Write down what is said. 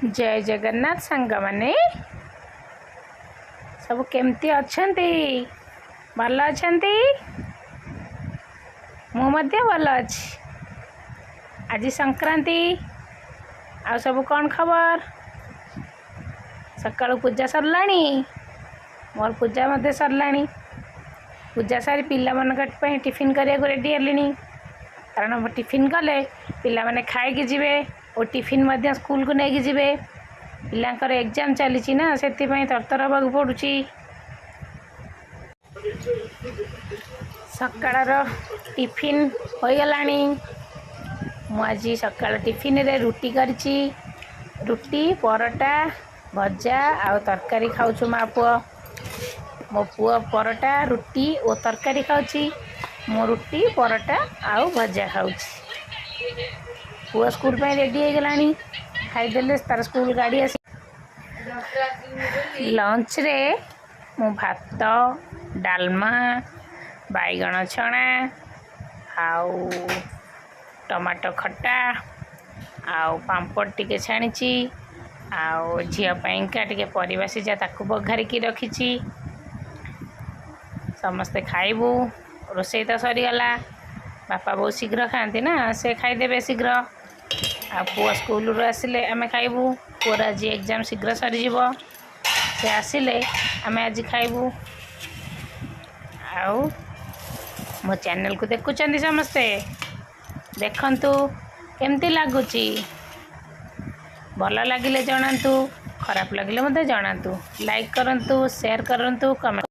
ଜୟ ଜଗନ୍ନାଥ ସାଙ୍ଗମାନେ। ସବୁ କେମିତି ଅଛନ୍ତି? ଭଲ ଅଛନ୍ତି? ମୁଁ ମଧ୍ୟ ଭଲ ଅଛି। ଆଜି ସଂକ୍ରାନ୍ତି। ଆଉ ସବୁ କ'ଣ ଖବର? ସକାଳୁ ପୂଜା ସରିଲାଣି? ମୋର ପୂଜା ମଧ୍ୟ ସରିଲାଣି। ପୂଜା ସାରି ପିଲାମାନଙ୍କ ପାଇଁ ଟିଫିନ୍ କରିବାକୁ ରେଡ଼ି ହେଲିଣି, କାରଣ ଟିଫିନ୍ କଲେ ପିଲାମାନେ ଖାଇକି ଯିବେ ଓ ଟିଫିନ୍ ମଧ୍ୟ ସ୍କୁଲକୁ ନେଇକି ଯିବେ। ପିଲାଙ୍କର ଏକ୍ଜାମ୍ ଚାଲିଛି ନା, ସେଥିପାଇଁ ତରତର ହେବାକୁ ପଡ଼ୁଛି। ସକାଳର ଟିଫିନ୍ ହୋଇଗଲାଣି। ମୁଁ ଆଜି ସକାଳ ଟିଫିନରେ ରୁଟି କରିଛି। ରୁଟି, ପରଟା, ଭଜା ଆଉ ତରକାରୀ ଖାଉଛୁ ମା ପୁଅ। ମୋ ପୁଅ ପରଟା, ରୁଟି ଓ ତରକାରୀ ଖାଉଛି। ମୁଁ ରୁଟି, ପରଟା ଆଉ ଭଜା ଖାଉଛି। ପୁଅ ସ୍କୁଲ ପାଇଁ ରେଡ଼ି ହେଇଗଲାଣି। ଖାଇଦେଲେ ତାର ସ୍କୁଲ ଗାଡ଼ି ଆସି। ଲଞ୍ଚରେ ମୁଁ ଭାତ, ଡାଲମା, ବାଇଗଣ ଛଣା ଆଉ ଟମାଟୋ ଖଟା ଆଉ ପାମ୍ପଡ଼ ଟିକେ ଛାଣିଛି। ଆଉ ଝିଅ ପାଇଁକା ଟିକେ ପରିବା ସିଝା, ତାକୁ ବଘାରିକି ରଖିଛି। ସମସ୍ତେ ଖାଇବୁ। ରୋଷେଇ ତ ସରିଗଲା। ବାପା ବୋଉ ଶୀଘ୍ର ଖାଆନ୍ତି ନା, ସେ ଖାଇଦେବେ ଶୀଘ୍ର। ଆଉ ପୁଅ ସ୍କୁଲରୁ ଆସିଲେ ଆମେ ଖାଇବୁ। ପୁଅର ଆଜି ଏକ୍ଜାମ୍ ଶୀଘ୍ର ସରିଯିବ। ସେ ଆସିଲେ ଆମେ ଆଜି ଖାଇବୁ। ଆଉ ମୋ ଚ୍ୟାନେଲକୁ ଦେଖୁଛନ୍ତି ସମସ୍ତେ? ଦେଖନ୍ତୁ, କେମିତି ଲାଗୁଛି? ଭଲ ଲାଗିଲେ ଜଣାନ୍ତୁ, ଖରାପ ଲାଗିଲେ ମଧ୍ୟ ଜଣାନ୍ତୁ। ଲାଇକ୍ କରନ୍ତୁ, ସେୟାର କରନ୍ତୁ, କମେଣ୍ଟ।